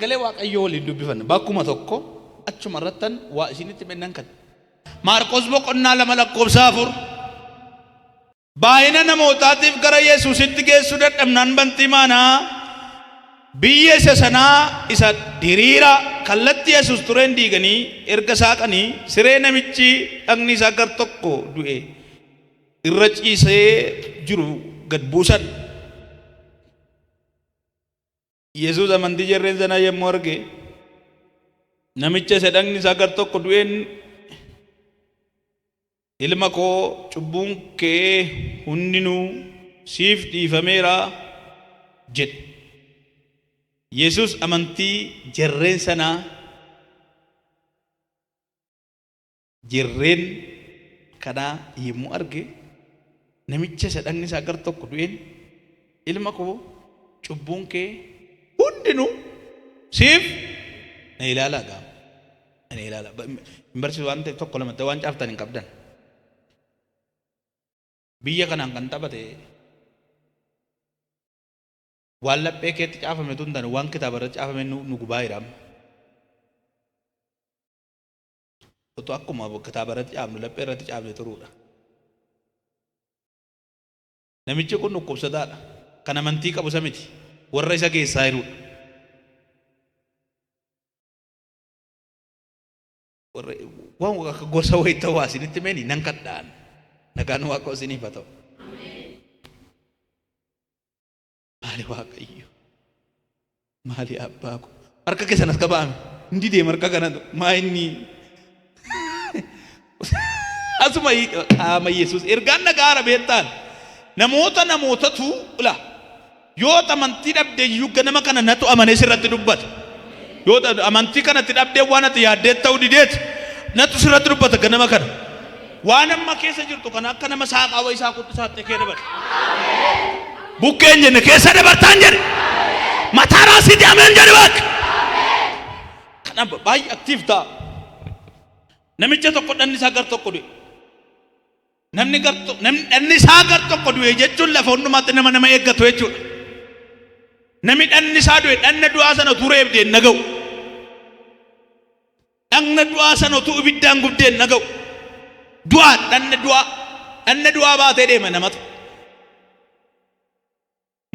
Sagalee Waaqayyoo waliin dubbifanna. Bakkuma tokko achuma irrattan waa isinitti mennan kan. Maarqos boqonnaa 2 lakkoofsa 4. Baay'ina namootaatiif gara Yesuusitti geessuu dadhabnaan bantii maanaa biyya isa sanaa isa diriiraa kallattii Yesuus tureen diiganii erga saaqanii siree namichi dhagni isaa gar tokko du'e irra ciisee jiru gad buusan. Yesuus amantii jarreen sanaa yommuu arge, namicha isa dhagni isaa gar tokko du'een, Ilma koo, cubbuun kee hundinuu siif dhiifameera jedhe. Yesuus amantii jarreen sanaa Jarreen kanaa yommuu arge, namicha isa dhagni isaa gar tokko du'een, Ilma koo, cubbuun kee hundinuu siif na ilaalaa gaa. Na ilaalaa. Hin barsiisu waan ta'eef tokko lama waan caaftan hin qabdan. Biyya kanaan kan taphate waan laphee keetti caafame utuu hin taane waan kitaaba irratti caafame nu gubaa jira amma. Utuu akkuma kitaaba irratti caafnu laphee irratti caafne turuudha. Namichi kun dhukkubsataadha. Kan amantii qabu isa miti. Warra isa geessaa jiruudha. Warra waan akka gorsa wayii ta'u waa isinitti meeni nan kadhaan. Nagaan Waaqa isiniif haa ta'u. Maali Waaqayyo? Maali abbaa ko? Harka keessan as qabaame. Hin didee harka kana maa inni asuma qaama Yesuus ergaan dhagaara beektaan namoota namootatu ila yoo amantii dhabde iyyuu ganama kana natu amanee sirratti dubbata. Yoo amantii kanatti dhabdee waan ati yaaddee ta'uu dideet natu sirratti dubbata ganama kana. Waan amma keessa jirtu kana akka nama saaqaa wayii saaquutti saaxxee kee dabarta. Bukkeen jenne keessa dabartaan jedhe. Mataa raasiiti ameen jedhe baak. Kana baay'ee aktiif ta'a. Namicha tokko dhanni isaa gar tokko du'e. Namni gar namni dhanni isaa gar tokko du'e jechuun lafa hundumaatti nama nama eeggatu jechuudha. Namni dhanni isaa du'e dhanna du'aa sana utuu reebdee hin dhaga'u. Dhagna du'aa sana utuu ibiddaan gubdee hin dhaga'u. Du'aa dhagna du'aa dhagna du'aa baatee deema namatu.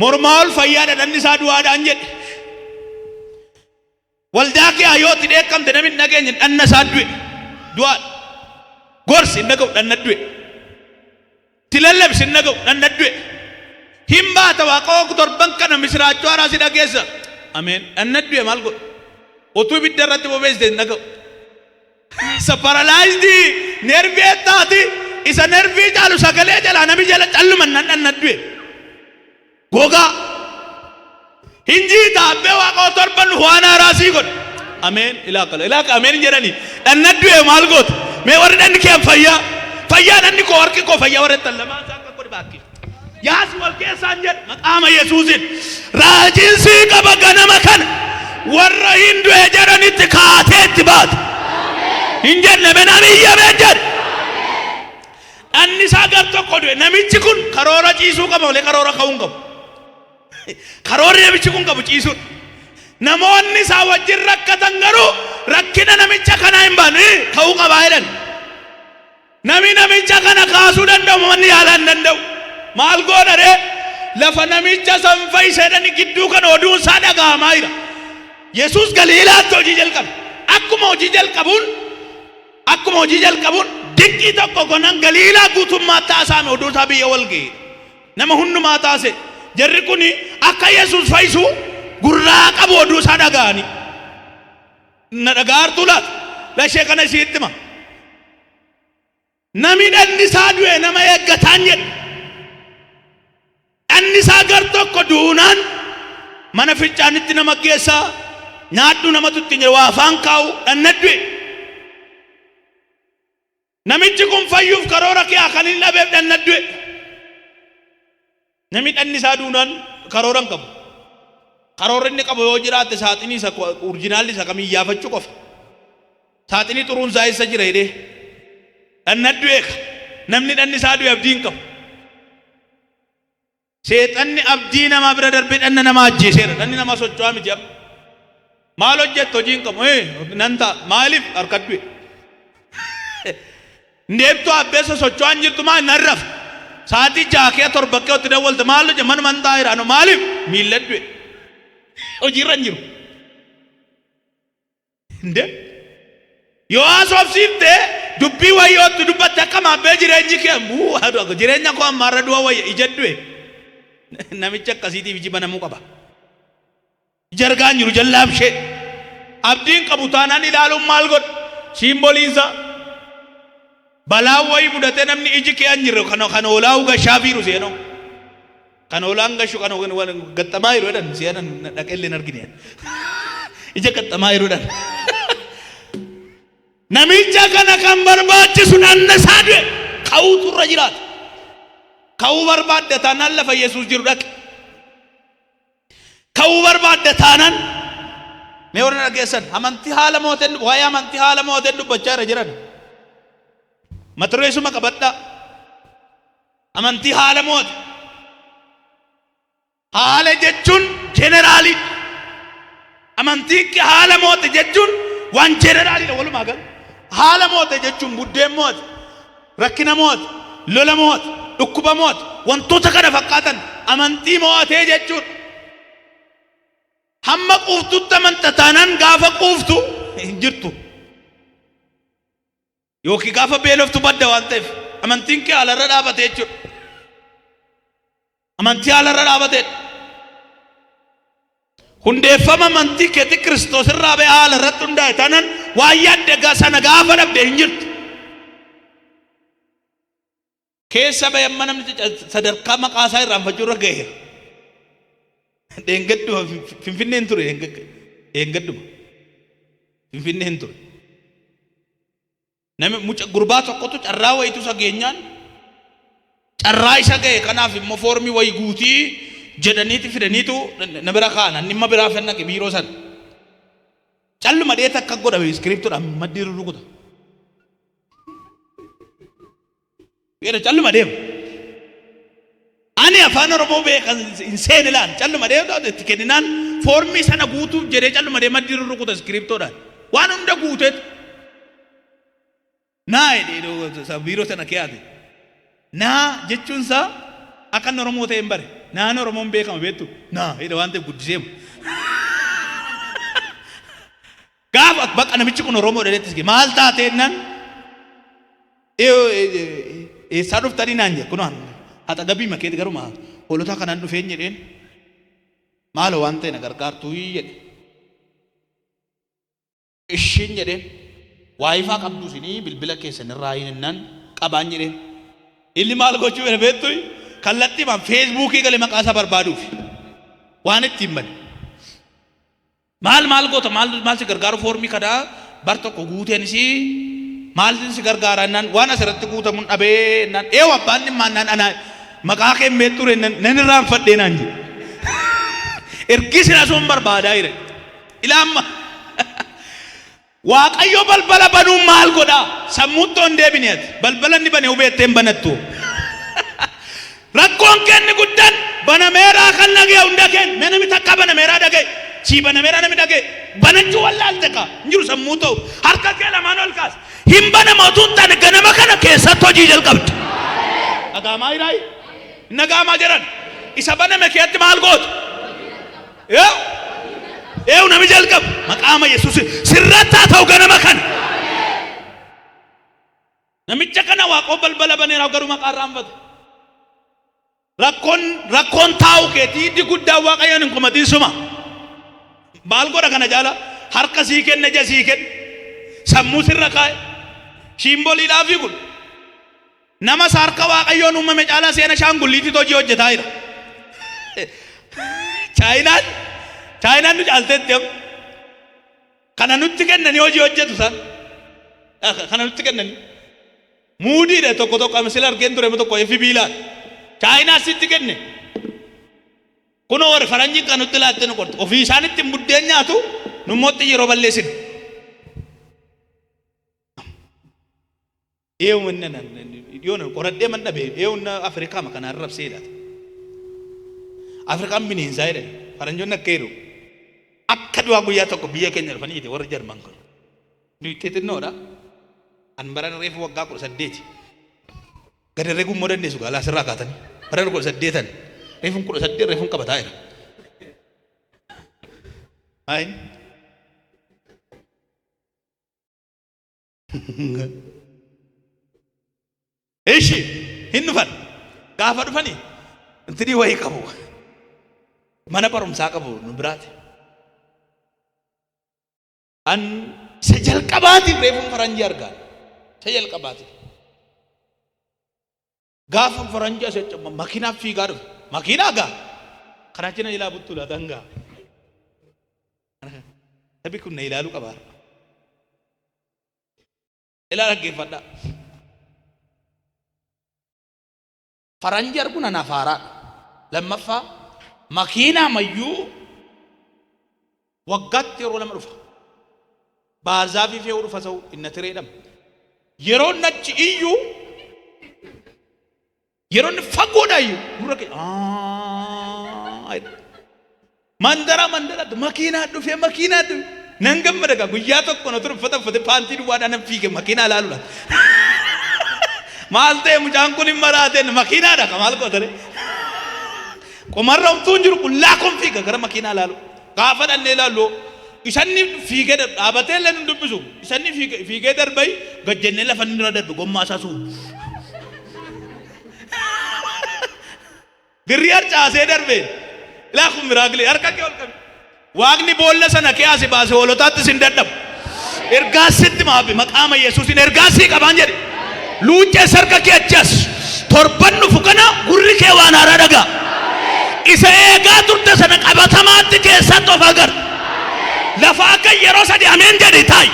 Mormaa ol fayyaadha dhagni isaa du'aadhaan jedhe. Waldaa kee yoo itti dheekkamte namni hin dhageenye dhagna isaa du'e. Du'aadha. Gorsi hin dhaga'u dhagna du'e. Itti lallabsi hin dhaga'u dhagna du'e. Hin baata Waaqayyo torban kana misiraachoo haaraa si dhageessa. Ameen. Dhagna du'e maal godhu? Utuu ibidda irratti bobeessite hin dhaga'u. Isa paralyzed nervii taati isa nervii caalu sagalee jalaa nami jala calluman nan dhagna du'e. Gogaa. Hin jiita abbee Waaqayyo torban waan haaraa sii godha. Ameen ilaa kala ilaa ameen hin jedhani. Dhagna du'e maal goota? Mee warri dhagni kee fayyaa fayyaa dhagni koo harki koo fayyaa warri jettan lamaan isaa akka godhi baakki. Yaasi wal keessaan jedhe maqaama Yesuusin. Raajiin sii qaba ganama kana warra hin du'e jedhanitti kaatee itti baata. Hin jenne mee namni iyyameen jedhe. Dhanni isaa gar tokko du'e. Namichi kun karoora ciisuu qaba malee karoora ka'uu hin qabu. Karoorri namichi kun qabu ciisuudha. Namoonni isaa wajjin rakkatan garuu rakkina namicha kanaa hin baanu ka'uu qabaa jedhan. Nami namicha kana kaasuu danda'u manni yaalaa hin danda'u. Maal goona ree? Lafa namicha san fayyise jedhani gidduu kana oduun isaa dhaga'amaa jira. Yesuus Galiilaatti hojii jalqabe. Akkuma hojii jalqabuun Akkuma hojii jalqabuun dinqii tokko gonan Galiilaa guutummaatti haasa'ame oduu isaa biyya wal ga'e. Nama hundumaa taase. Jarri kun akka Yesuus fayyisu gurraa qabu oduu isaa dhaga'anii. Na dhaga'aartuu laata? Lashee kana isiitti hima. Nami dhanni isaa du'e nama eeggataan jedhe. Dhanni isaa gar tokko duunaan mana fincaanitti nama geessaa nyaadhu namatu ittiin jedhe waa afaan kaa'u dhanna du'e. Namichi kun fayyuuf karoora kee kan hin dhabeef dhanna du'e. Namni dhanni isaa duunaan karoora hin qabu. Karoorri inni qabu yoo jiraate saaxinii isa urjinaalli isa kamii iyyaafachuu qofa. Saaxinii xuruun isaa eessa jira jedhee. Dhanna du'e ka. Namni dhanni isaa du'e abdii hin qabu. Seexanni abdii namaa bira darbee dhanna namaa ajjeeseera. Dhanni namaa socho'aa miti amma. Maal hojjetta hojii hin qabu. Nan ta'a. Maaliif harka du'e. Deemtuu abbee sosocho'aan jirtu maal nan rafa. Sa'aatii 6 kee 7 kee itti dawwalte maal hojje manuma hin taa'eera anu maaliif miilla du'e. Hojiirra hin jiru. Inde yoo haasofsiifte dubbii wayyootti dubbatte akkam abbee jireenyi kee muu jireenya koo ammaarra du'a wayya ija du'e. Namicha akkasiitiif iji banamuu qaba. Ija argaa hin jiru jallaabshee. Abdiin qabu taanaan ilaaluun maal godha? Siimboliinsa balaan wayii mudatee namni iji kee hin jirre kan kan hoolaa gashaa fiiru seenoo. Kan hoolaan gashu kan gaxxamaa jiru jedhan seenan dhaqee illee hin argine. Ija gaxxamaa jiru jedhan. Namicha kana kan barbaachisu dhanna isaa du'e ka'uutu irra jiraata. Ka'uu barbaadda taanaan lafa Yesuus jiru dhaqi. Ka'uu barbaadda taanan mee warra dhageessan amantii haala mooteen waa'ee amantii haala mooteen dubbachaa irra jiran mata duree suma qabadhaa amantii haala moote haala jechuun jeneraalii amantii haala moote jechuun waan jeneraaliidha walumaa gala haala moote jechuun buddeen moote Rakkina mo'ate, lola mo'ate, dhukkuba mo'ate, wantoota kana fakkaatan amantii mo'atee jechuudha. Hamma quuftutti amanta taanaan gaafa quuftu hin jirtu. Yookiin gaafa beeloftu badda waan ta'eef amantiin kee haalarra dhaabate jechuudha. Amantii haalarra dhaabateedha. Hundeeffama amantii keetii Kiristoos irraa ba'e haala irratti hundaa'e taanaan waan yaadde sana gaafa dhabde hin jirtu. Keessa ba'e amma namni sadarkaa maqaa isaa irraanfachuu irra ga'eera. Dheengadduma Finfinneen ture dheengadduma Finfinneen ture. Nami muca gurbaa tokkotu carraa wayitu isa geenyaan carraa isa ga'e kanaaf immoo foormii wayii guutii jedhaniiti fidaniitu na bira kaa'an anni dhimma biraa fennaqe biiroo sana. Calluma dheeta akka godhame iskiriiptoodhaan maddii rurrukuta. Jedha calluma deema. Ani afaan Oromoo beeka hin seene laan calluma deema itti kenninaan foormii sana guutuuf jedhee calluma deema maddii rurrukuta iskiriiptoodhaan. Waan hunda guuteetu. Naa jedhee biiroo sana keeyaate. Naa jechuun isaa akka inni Oromoo ta'e hin bare. Naan Oromoon beekama beektu. Naa jedhe waan ta'eef guddiseema. Gaafa baqa namichi kun Oromoo dha jedhetti maal taatee nan Eessaa dhuftanii naan jedhe kunoo haxagabii makeeti garuma hoolotaa kanaan dhufeen jedheen maaloo waan ta'e na gargaartuu jedhe. Ishiin jedheen waayifaa qabdu isinii bilbila keessan irraa hin jennaan qabaan jedheen. Inni maal gochuu fedha beektu kallattiimaan feesbuukii galee maqaa isaa barbaaduuf waan ittiin bane. Maal maal goota maal maal si gargaaru foormii kana bar tokko guuteenis maal si gargaara jennaan waan asirratti guutamun dhabee jennaan eewu abbaan dhimmaa jennaan ana maqaa kee hin beektu jennaan nan irraanfadhee naan jedhe. Ergi sila sun barbaadaa jire. Ilaa amma Waaqayyo balbala banuun maal godhaa? Sammuutti hin deebine ati. Balbala inni bane hubeettee hin banattu. Rakkoon keenni guddaan banameeraa kan dhaga'e hunda keenya. Mee namni takkaa banameeraa dhaga'e. Sii banameeraa namni dhaga'e. Banachuu wallaalte kaa. Hin jiru sammuu ta'u. Harka kee lamaan ol kaas. Hin banama utuu hin taane ganama kana keessatti hojii jalqabda. Dhaga'amaa jiraayi? Hin dhaga'amaa jiran. Isa baname keetti maal goota? Eew eew nami jalqabu maqaama Yesuus sirratti haa ta'u ganama kana. Namicha kana waaqoo balbala baneera garuu maqaa irraanfate. Rakkoon rakkoon taa'u keetii hiddi guddaan waaqayyoon hin komatiin suma. Maal godha kana jaala harka sii kenna ija sii kenna sammuu sirra kaa'e shiimboliidhaafii kun. Nama isa harka Waaqayyoon uumame caalaa seena shaangulliitiitu hojii hojjetaa jira. Chaayinaan Chaayinaan nu caalteetti amma. Kana nutti kennanii hojii hojjetu isaan. Kana nutti kennanii. Muudiidha tokko tokko amma sila argeen ture tokko FB laata. Chaayinaa sitti kenne. Kunoo warri faranjiin kan nutti laatte nu qortu. Ofii isaan ittiin buddeen nyaatu nummoo itti yeroo balleessina. Eewu inni dhiyoon qoradhee man dhabe eewu inni Afrikaa ma kana arrabsee jedhata. Afrikaan bineensaa jedhan faranjoonni akka jedhu. Akka du'aa guyyaa tokko biyya keenya dhufanii jette warri Jarman kun. Nuyi xixinnoodha. An bara reefu waggaa 18. Gad herreguu immoo dandeessu gaalaa asirraa kaatanii. Bara 18n reefuun 18 reefuun qabataa jira. Ayin. Ishi hin dhufan. Gaafa dhufani intinii wayii qabu. Mana barumsaa qabu nu biraati. An isa jalqabaatiif reefuun faranjii argaa. Isa jalqabaatiif. Gaafa faranjii asii achi makiinaa fiigaa dhufe. Makiinaa gaa. Karaa cina ilaa buttuu laatan gaa. Sabi kun na ilaaluu qaba. Ilaa dhaggeeffadhaa. Faranjii arguun anaaf haaraadha. Lammaffaa makiinaa mayyuu waggaatti yeroo lama dhufa. Baarzaafii fe'uu dhufa sa'u inna tireedham. Yeroo inni achi iyyuu yeroo inni fagoodhaa iyyuu gurra kee "Aaah" jedha. Mandara mandaratti makiinaa dhufe makiinaa dhufe. Nan gammada gaa guyyaa tokko na ture uffata uffate paantii duwwaadhaan nan fiige makiinaa ilaaluudhaan. Maal ta'e mucaan kun hin maraate makiinaadha ka maal gootare. Qomarra homtuu hin jiru qullaa kun fiiga gara makiinaa ilaalu. Gaafa dhannee ilaallu isanni fiigee dhaabatee illee nun dubbisu isanni fiigee darbai gad jennee lafa inni irra darbe gommaa isaa suun. Birrii harcaasee darbe. Ilaa kun miraakilii harka kee ol qabi. Waaqni boolla sana kee asi baase hoolotaatti sin dadhabu. Ergaa sitti maafi maqaama Yesuusin ergaa sii qabaan jedhe. Luuccees harka kee achi as. Torban dhufu kana gurri kee waan haaraa dhagaa. Isa eegaa turte sana qabatamaatti keessatti of agarta. Lafa akka yeroo sadi ameen jedhi taa'i.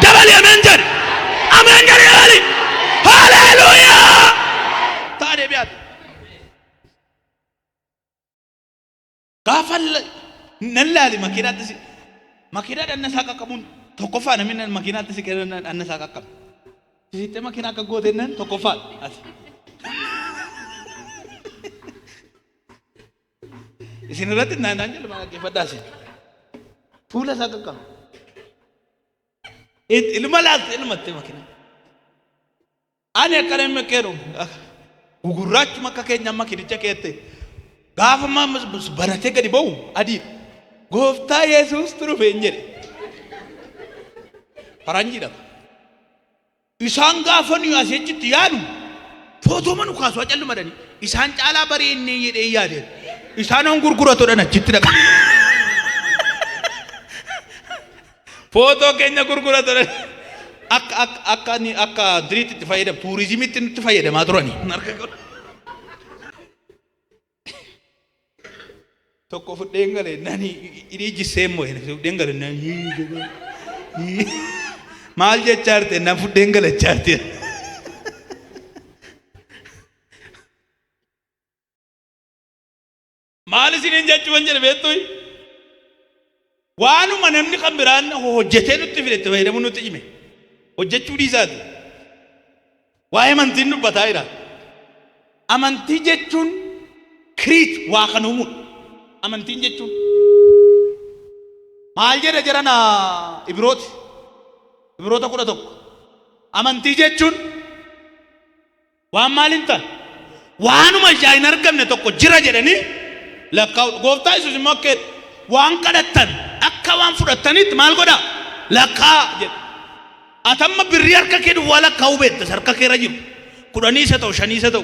Dabali ameen jedhi. Ameen jedhi dabali. Haleluuyaa! Ta'a deebi'aati. Gaafa nan laali makiinaatti si makiinaa dhanna isaa qaqqabuun tokkoffaa namni nan makiinaatti siqee dhanna isaa qaqqabe. Siqxee makiinaa akka goote nan tokkoffaa ati. Isin irratti naan naan jedhu dhaggeeffadhaa isin. Fuula isaa qaqqabe. Ilma laalte ilmatte makiinaa. Ani akkana hin mekkeeru. Gugurraachuma akka keenya amma kinicha keette. Gaafa banatee gadi ba'u adiidha. Gooftaa Yesuustu dhufe hin jedhe. Faranjiidha. Isaan gaafa nuyi asii achitti yaadu footoo nu kaasu hacalluma dhani. Isaan caalaa barii inni jedhee yaadeen. Isaan hon gurguratodhan achitti dhaqa. Footoo keenya gurguratan akka akka akka ni akka diriitti itti fayyadamu tuurizimiitti nutti fayyadamaa turani. Harka godha. Tokko fudheen gale nani hidhii jissee immoo fudheen gale nani maal jechaa jirte nan fudheen gale jechaa jirte. Maal isiniin jechuun jedhe beektuu? Waanuma namni kan biraan hojjetee nutti fide itti fayyadamuun nutti cime. Hojjechuu dhiisaati. Waa'ee amantiin dubbataa jira. Amantii jechuun kiriit waa kan uumuudha. Amantiin jechuun. Maal jedha jedhana Ibrooti. Ibroota 11. Amantii jechuun Waan maal hin taane? Waanuma ijaa hin argamne tokko jira jedhanii lakkaa'uudha. Gooftaa Yesuus immoo akka jedhe, waan kadhattan akka waan fudhattaniitti maal godhaa? Lakkaa'aa jedhe. Ati amma birrii harka kee duwwaa lakkaa'uu beekta, isa harka keerra jiru. Kudhanii isa ta'u, shanii isa ta'u.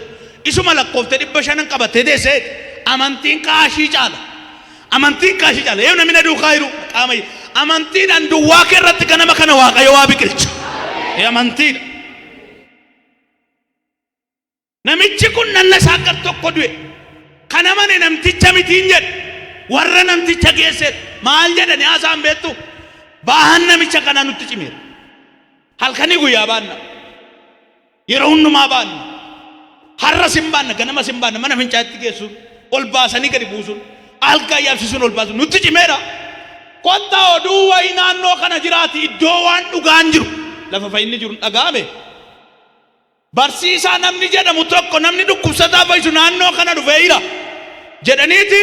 Isuma lakkooftee 500 qabattee teessee amantiin kaashii caala. Amantiin kaashii caala. Eeyu namni na duukaa jiru qaama amantiidhaan duwwaa kee irratti ganama kana Waaqayyo waa biqilcha. Ee amantiidha. Namichi kun nanna isaa gar tokko du'e. Kan amane namticha mitiin jedhe. Warra namticha geesseedha. Maal jedhani haasa'an beektu? Baahan namicha kanaa nutti cimeera. Halkanii guyyaa baanna. Yeroo hundumaa baanna. Har'a sin baanna, ganama sin baanna, mana fincaatti geessuun, ol baasanii gadi buusuun, algaa yaabsisuun ol baasuun nutti cimeera. Kottaa oduu wayii naannoo kana jiraati iddoo waan dhugaan jiru lafa fayyinni jiru dhaga'ame. Barsiisaa namni jedhamu tokko namni dhukkubsataa fayyisu naannoo kana dhufee jira jedhaniiti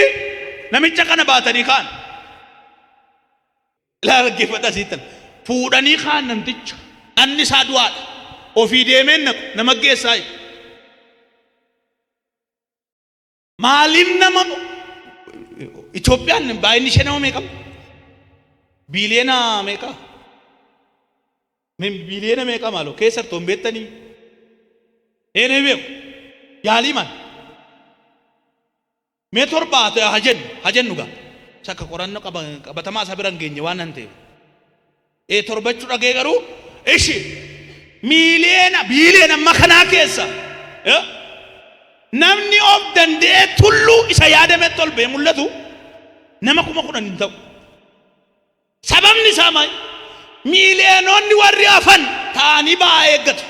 namicha kana baatanii ka'an. Ilaa dhaggeeffadhaa siittan. Fuudhanii kaan namticha. Dhanni isaa du'aadha. Ofii deemeen naqu nama geessaa. Maaliif nama Itoophiyaan baay'inni ishee nama meeqa? Biiliyoona meeqa? Biiliyoona meeqa maaloo? Keessattuu hin beektanii? Eenyu beeku? Yaalii maal? Mee torba haa jennu, haa jennu gaa. Isa akka qorannoo qabatamaa isa bira hin geenye waan nan ta'eef. Ee torbachuu dhagee garuu ishi miiliyoona biiliyoona amma kanaa keessa namni of danda'ee tulluu isa yaadametti ol ba'ee mul'atu nama 10,000 hin ta'u. Sababni isaa maal? Miiliyoononni warri hafan taa'anii ba'aa eeggatu.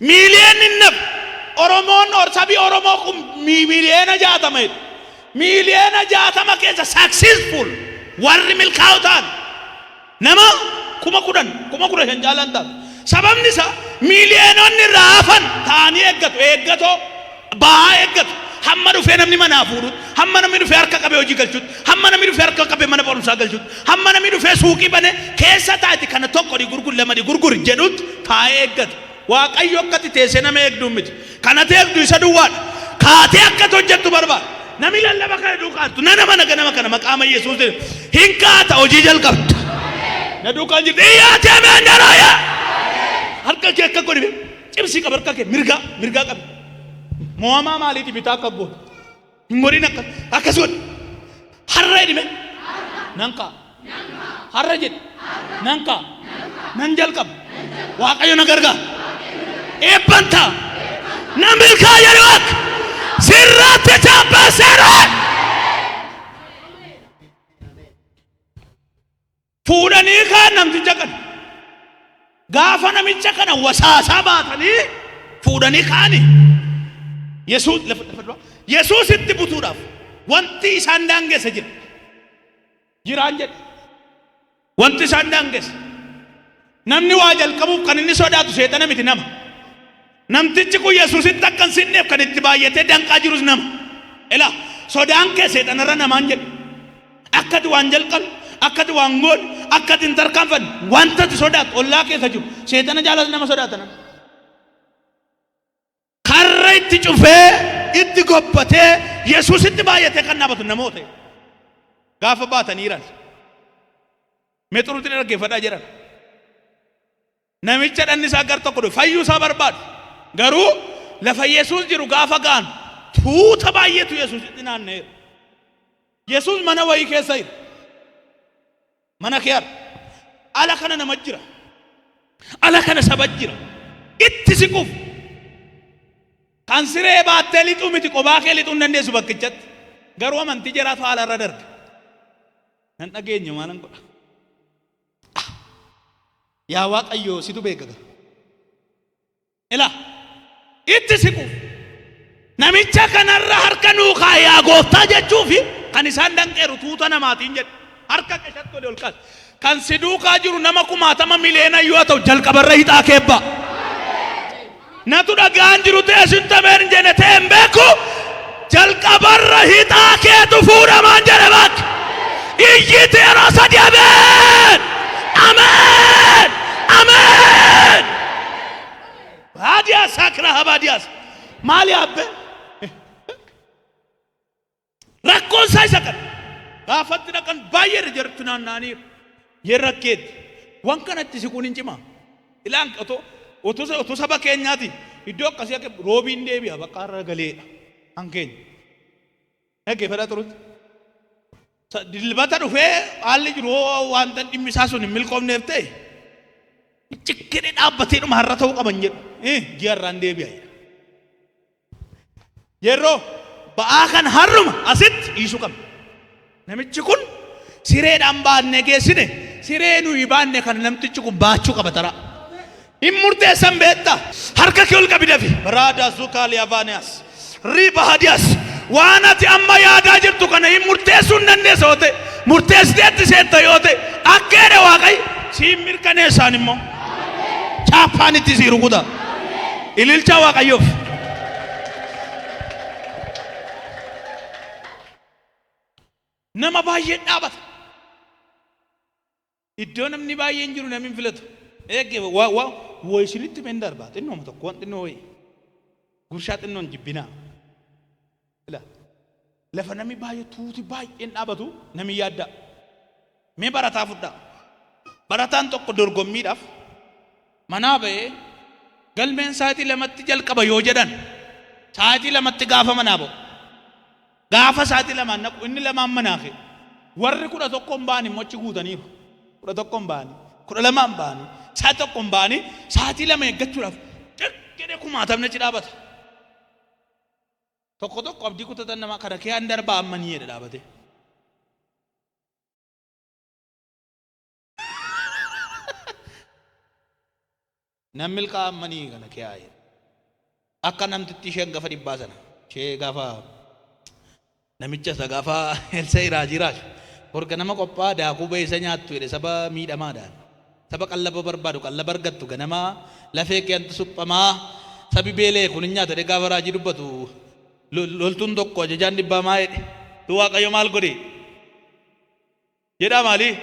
Miiliyoonni hin nafu. Oromoon sabi Oromoo kun miiliyoona 60 jedhu. Miiliyoona 60 keessa successful warri milkaa'oo ta'an nama 10,000 15,000 caalaan ta'an. Sababni isaa miiliyoononni irraa hafan taa'anii eeggatu. Eeggatoo ba'aa eeggatu. Hamma dhufee namni manaa fuudhutti, hamma namni dhufee harka qabee hojii galchutti, hamma namni dhufee harka qabee mana barumsaa galchutti, hamma namni dhufee suuqii banee keessa taa'etti kana tokko di gurguri lama di gurguri jedhutti taa'ee eeggata. Waaqayyo akka ati teessee nama eegdu miti. Kan ati eegdu isa duwwaadha. Kaatee akka ati hojjettu barbaada. Namni lallaba kana duukaa jirtu nana mana ganama kana maqaama Yesuusiin hin kaata hojii jalqabda. Na duukaan jirtu iyyaati ameen daraaya. Harka kee akka godhi cimsii qaba harka kee mirgaa mirgaa qabi. Mo'amaa maaliiti bitaa akka gootu? Hin godhin akka akkas godhi. Har'a jedhime nan ka'a. Har'a jedhi nan ka'a. Nan jalqaba. Waaqayyo na gargaara. Eebban ta'a. Nan milkaa'a jedhi Waaq. Sirratti chaappesseera. Fuudhanii kaan namticha kana. Gaafa namicha kana wasaasaa baatanii fuudhanii kaani. Yesuus lafa lafa dura. Yesuusitti butuudhaaf wanti isaan daangesse jira. Jiraan jedhe. Wanti isaan daangesse. Namni waa jalqabuuf kan inni sodaatu seexana miti nama. Namtichi kun Yesuusitti akka hin sinneef kan itti baay'atee danqaa jirus nama. Ilaa sodaan kee seexanarra namaan jedhe. Akka ati waan jalqabne, akka ati waan goone, akka ati hin tarkaanfanne wanta ati sodaattu ollaa keessa jiru seexana jaalas nama sodaata nama. Karra itti cufee itti gobbatee Yesuusitti baay'atee kan dhaabatu namoota. Gaafa baatanii jiran. Mee xuruutti dhaggeeffadhaa jedhan. Namicha dhanni isaa gar tokko du'e fayyuu isaa barbaadu. Garuu lafa Yesuus jiru gaafa ga'an tuuta baay'eetu Yesuusitti naanna'eera. Yesuus mana wayii keessa jira. Mana kee har'a. Ala kana nama jira. Ala kana saba jira. Itti siquuf. Kan siree baattee lixuu miti qobaa kee lixuu hin dandeessu bakkichatti. Garuu amantii jaraatu haala irra darbe. Nan dhageenye maalan godha. Yaa Waaqayyo situ beeka gaa. Ilaa itti siquuf namicha kanarra harka nuu kaa'i yaa gooftaa jechuufi kan isaan danqeeru tuuta namaatiin jedhe. Harka qeshatti oli ol kaase. Kan si duukaa jiru nama kumaatama miliyoona yoo ta'u jalqabarra hixaa keebbaa. Natu dhagaan jiru ta'e sin tameen hin jenne ta'e hin beeku. Jalqabarra hixaa keetu fuudhamaan jedhe bakka. Iyyiti yeroo sadi ameen! Ameen! Ameen! Baadiyaas saakira baadiyaas. Maali abbe? Rakkoon isaa isa kana. Gaafatti dhaqan baay'ee irra jirtu naanna'aniiru. Yeroo rakkeetti. Waan kanatti siquun hin cimaa. Ilaan otoo otoo otoo saba keenyaati iddoo akkasii akka roobiin deebi'a bakka har'a galeedha. Kan keenya. Dhaggeeffadhaa turutti. Dilbata dhufee haalli jiru hoo wanta dhimmi isaa sun hin milkoofneef ta'e cikkidhee dhaabbateedhuma har'a ta'uu qaban jedhu. Ji'a irraan deebi'a jedha. Yeroo ba'aa kan har'uma asitti dhiisuu qabna. Namichi kun sireedhaan baannee geessine siree nuyi baanne kan namtichi kun baachuu qaba taraa. Hin murteessan beektaa? Harka kee ol qabi dafi. Raadaa Zukaali Avaaniyaas. Riiba Hadiyaas. Waan ati amma yaadaa jirtu kana hin murteessuu hin dandeessa yoo ta'e, murteessiteetti seetta yoo ta'e, akka jedhe Waaqayyo siin mirkaneessaan immoo chaappaan itti sii rukuta. Ililchaa Waaqayyoof. Nama baay'ee dhaabata. Iddoo namni baay'een jiru namni hin filatu. Eegge wa wa wa isinitti meen darbaa xinnooma tokko waan xinnoo wayii. Gurshaa xinnoon jibbinaa. Ila lafa namni baay'ee tuuti baay'een dhaabatu namni yaaddaa. Mee barataa fudhaa. Barataan tokko dorgommiidhaaf manaa ba'ee galmeen sa'aatii lamatti jalqaba yoo jedhan sa'aatii lamatti gaafa manaa ba'u. Gaafa sa'aatii lamaan naqu inni lamaan manaa ka'e. Warri 11n ba'an immoo achi guutaniiru. 11n ba'anii, 12n ba'anii, sa'aatii tokkoon ba'anii sa'aatii lama eeggachuudhaaf ciq jedhee kumaatamni achi dhaabata. Tokko tokko abdii kutatan nama kana kiyaan darbaa amma ni jedha dhaabatee. Nan milkaa'a amma ni kana kiyaa jedha. Akka namtitti ishee hangafa dhibbaa sana ishee gaafa namicha isa gaafa Elsa'ii raajii raaju bor ganama qophaa daakuu ba'eessa nyaattu jedhe saba miidhamaadhaan. Saba qallaba barbaadu qallaba argattu ganama lafee keeyantu suphamaa sabi beela'e kun hin nyaata jedhee gaafa raajii dubbatu loltuun tokko ajajaan dhibbaa maa jedhe tu Waaqayyo maal godhe Jedhaa maalii?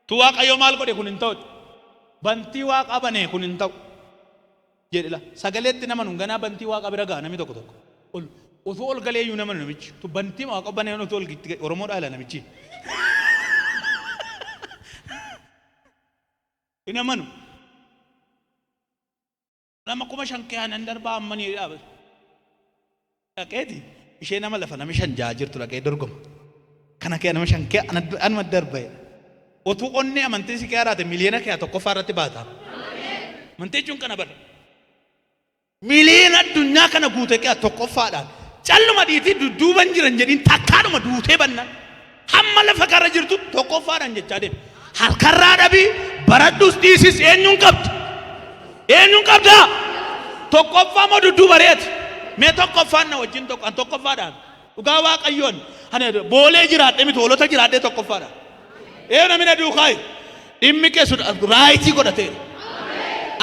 Tu Waaqayyo maal godhe kun hin ta'u. Bantii Waaqaa banee kun hin ta'u. Jedhe la. Sagaleetti nama nun ganaa bantii Waaqaa bira ga'a namni tokko tokko. Ol utuu ol galee iyyuu nama namichi. Tu bantii Waaqa banee utuu ol itti Oromoo dhaala namichi. Hin amanu. Nama 5000 kehaa nan darbaa amma ni dhaabata. Dhaqeeti ishee nama lafa nami shan ja'a jirtu dhaqee dorgoma. Kana kee nama shan kee anuma darba jedha. Otuu onnee amantii si kee raate miliyoona kee tokkoffaa irratti baata. Amantii jechuun kana bara. Miliyoona addunyaa kana guute kee tokkoffaadhaan calluma dhiitii dudduuban jiran jedhiin takkaadhuma duutee bannan. Hamma lafa karra jirtu tokkoffaadhaan jechaa deema. Harkarraa dhabii baradhus dhiisis eenyuun qabda? Eenyuun qabda? Tokkoffaa moo dudduuba reeti? Mee tokkoffaan na wajjin tokko an tokkoffaadhaan. Dhugaa Waaqayyoon ani boolee jiraadhee miti hoolota jiraadhee tokkoffaadhaan. Ee namni na duukaa jiru. Dhimmi kee sun raayitii godhateera.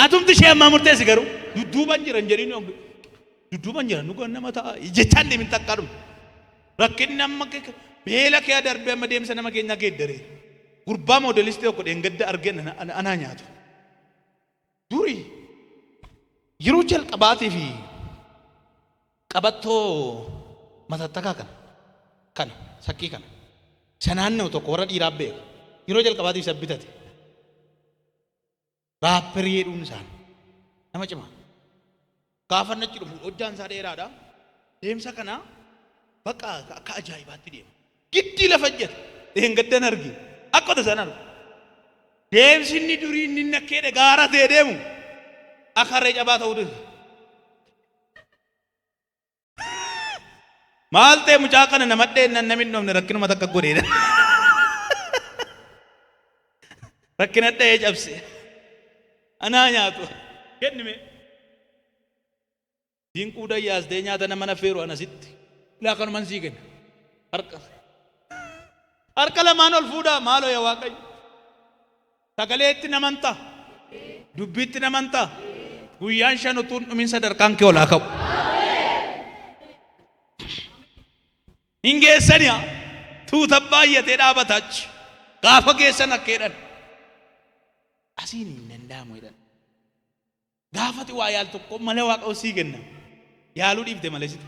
Atumti ishee ammaa murteessi garuu dudduuban jiran jedhiin dudduuban jiran nu nama ta'a jechaan deemin takkaadhuma. Rakkinni amma beela kee darbee amma deemsa nama keenyaa geeddareera. Gurbaa moodelistii tokko dheengadda argeen anaa nyaatu. Duri yeroo jalqabaatii fi qabattoo matattakaa kana kana saqqii kana isa naanna'u tokko warra dhiiraa beeka. Yeroo jalqabaatiif isa bitate. Raapperii jedhuun isaan nama cimaa. Gaafa inni achi dhufu hojjaan isaa dheeraadha. Deemsa kana bakka akka ajaa'ibaatti deema. Giddii lafa ejjeta. Dheengaddan arge. Akka tasan arge. Deemsi inni durii inni nakkeedhe gaara ta'e deemu akka harree cabaa ta'uu dide. Maal ta'e mucaa kana nama dheennan namni hin dhoofne rakkinuma takka godheedha. Rakkina dha'ee cabse. Anaa nyaatu. Kenni mee. Dinquu dayyaastee nyaata nama nafeeru anasitti. Ilaa kanuman sii kenna. Harka. Harka lamaan ol fuudhaa maaloo yaa Waaqayyo. Sagaleetti namantaa? Dubbiitti namantaa? Guyyaan shan utuu hin dhumin sadarkaan kee ol haa ka'u. Hin geessani haa. Tuuta baay'atee dhaabata achi. Gaafa geessan akka jedhan. Asiin hin danda'amu jedhan. Gaafati waa yaaltu tokko malee Waaqayyo sii kenna. Yaaluu dhiifte malee situ.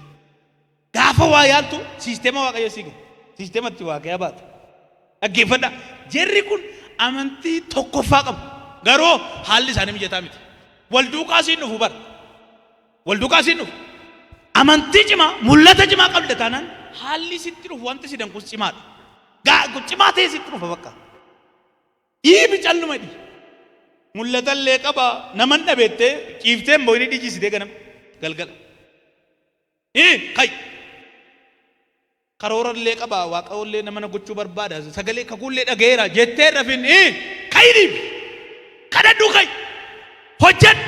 Gaafa waa yaaltu siistema Waaqayyo sii kenna. Siistema itti Waaqayya baatu. Dhaggeeffadhaa. Jarri kun amantii tokkoffaa qabu. Garuu haalli isaanii mijataa miti. Wal duukaa siin dhufu bara. Wal duukaa siin dhufu. Amantii cimaa, mul'ata cimaa qabda taanaan haalli sitti dhufu wanti si danqus cimaadha. Cimaa ta'ee sitti dhufa bakka. Dhiibi calluma dhii. Mul'atallee qaba naman dhabettee ciiftee hin boo'ini dhijisitee ganama galgala. Ii kai. Karoorallee qaba waaqayyoollee nama na gochuu barbaada sagalee kakuullee dhaga'eera jettee hin rafin ii kai dhiibi. Kadhadhuu kai. Hojjedhu.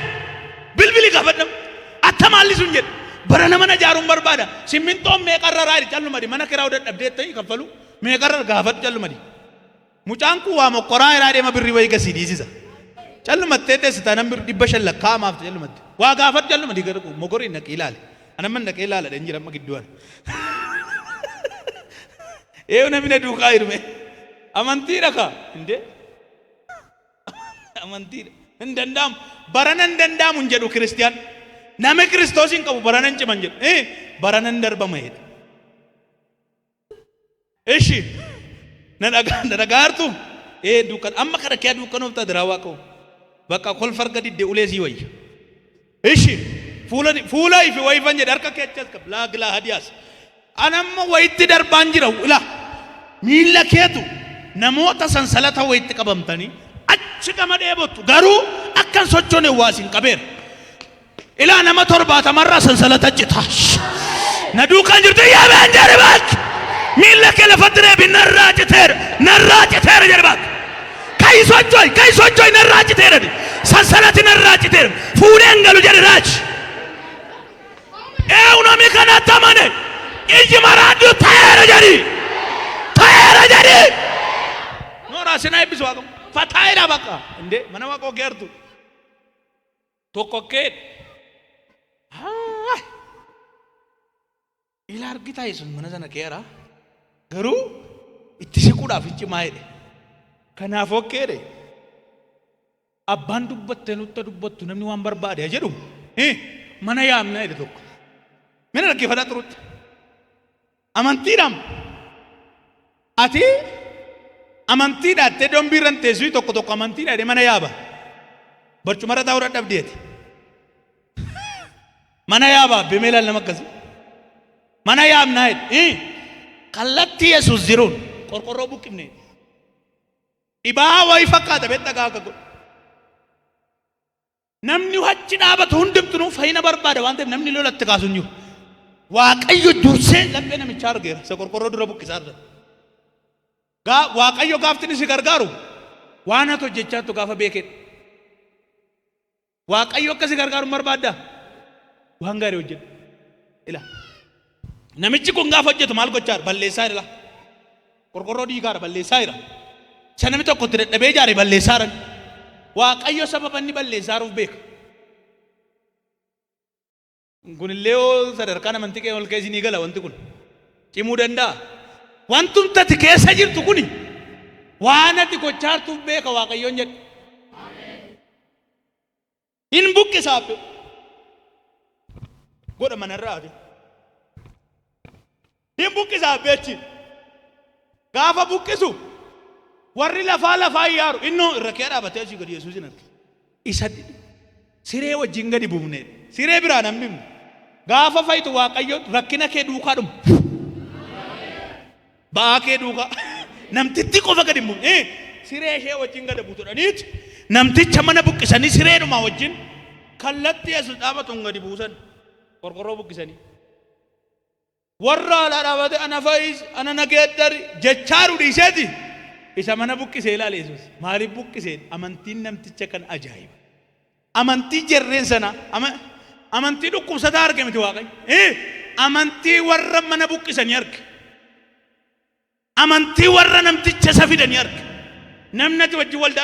Bilbili gaafadhu. Atta maalli sun jedhe. Bara nama na ijaaruun barbaada. Simmintoon meeqarra raayiri calluma di mana kiraa'uu dadhabdee ta'ii kaffalu meeqarra gaafadhu calluma di. Mucaan kun waa mokkoraa iraa deema birrii wayii gad sii dhiisisa. Callumattee teesse taanaan birri 500 lakkaa'amaaf callumatte. Waa gaafadhu calluma di gara mogoriin dhaqii ilaali. Ani amma dhaqee ilaala dhen jira amma gidduu ana. Eeyu namni na duukaa hirme. Amantiidha kaa. Indee. Amantiidha. Hin danda'amu. Barana hin danda'amu hin jedhu kiristiyaan. Nama Kiristoos hin qabu barana hin ciman jedhu. Barana hin darbama jedha. Ishi na dhagaa na dhagaartu ee dukkana amma kana kee dukkanoof taate raawwaa qabu. Bakka kolfa arga didde ulee sii wayya. Ishi fuula fuula ifi wayifan jedhe harka kee achas qab laa gilaa hadiyaas. Anamma wayitti darbaan jira ila miilla keetu namoota sansalata wayitti qabamtanii achi gama dheebottu garuu akkan sochoone waa isin qabeera. Ilaa nama 70rraa sansalata cita. Na duukaan jirtu yaabeen jedhe baak. Miilla kee lafatti reebi narraa citeera narraa citeera jedhe baak. Ka'i socho'i ka'i socho'i narraa citeera jedhe. Sansalati narraa citeera fuudheen galu jedhe raaji. Eewu namni kanatti amane iji maraadhu ta'eera jedhi. Ta'eera jedhi. Nooraa sinaa eebbisu waaqamu. Fataa'eera bakka. Indee mana waaqoo geertu. Tokko akkeedha. Ila argitaa Yesuus mana sana keera. Garuu itti siquudhaaf hin cimaa jedhe. Kanaaf okkeedhe. Abbaan dubbatte nutta dubbattu namni waan barbaade haa jedhu. Mana yaamna jedhe tokko. Mina dhaggeeffataa turutti. Amantiidhaan ati amantiidha jettee dombii irra hin teessu tokko tokko amantiidha jedhee mana yaaba. Barcumarra taa'uu dadhabdeeti. Mana yaaba abbee ilaali nama akkasii. Mana yaabnaa jedhe. Kallattii Yesuus jiruun qorqorroo buqqifne. Dhibaa wayii fakkaata beektaa gaafa godhu. Namni achi dhaabatu hundumtinuu fayyina barbaada waan ta'eef namni lola itti kaasu hin jiru. Waaqayyo dursee laphee namichaa argeera. Isa qorqorroo dura buqqisaa jira. Gaa Waaqayyo gaafti si gargaaru waan ati hojjechaa jirtu gaafa beekedha. Waaqayyo akka si gargaaru hin barbaaddaa? Waan gaarii hojjedhu. Ila. Namichi kun gaafa hojjetu maal gochaa jira? Balleessaa jira. Qorqorroo diigaara balleessaa jira. Isa namni tokko itti dadhabee ijaare balleessaa jira. Waaqayyo sababa inni balleessaa jiruuf beeka. Kunillee yoo sadarkaan amantii kee ol ka'e isinii gala wanti kun. Cimuu danda'a. Wantumti ati keessa jirtu kuni waan ati gochaa jirtuuf beeka Waaqayyoon jedhe. Hin buqqisa abbe. Godha manarraa ati. Hin buqqisa abbeechi. Gaafa buqqisu warri lafaa lafaa yaaru innoo irra kee dhaabatee asii gadi Yesuusin arge. Isa siree wajjin gadi buufne. Siree biraa nan bifne. Gaafa fayitu Waaqayyo rakkina kee duukaa dhuma. Ba'aa kee duukaa. Namtitti qofa gadi hin buufne. Siree ishee wajjin gadi buutudhaniit namticha mana buqqisanii sireedhuma wajjin kallattii Yesuus dhaabatuun gadi buusan. Qorqorroo buqqisanii. Warra alaa dhaabate ana fayyisi, ana na geeddari jechaaru dhiiseeti isa mana buqqisee ilaale Yesuus. Maaliif buqqisee? Amantiin namticha kan ajaa'iba. Amantii jarreen sana amantii dhukkubsataa arge miti Waaqayyo. Amantii warra mana buqqisanii arge. Amantii warra namticha isa fidanii arge. Namni ati wajjin waldaa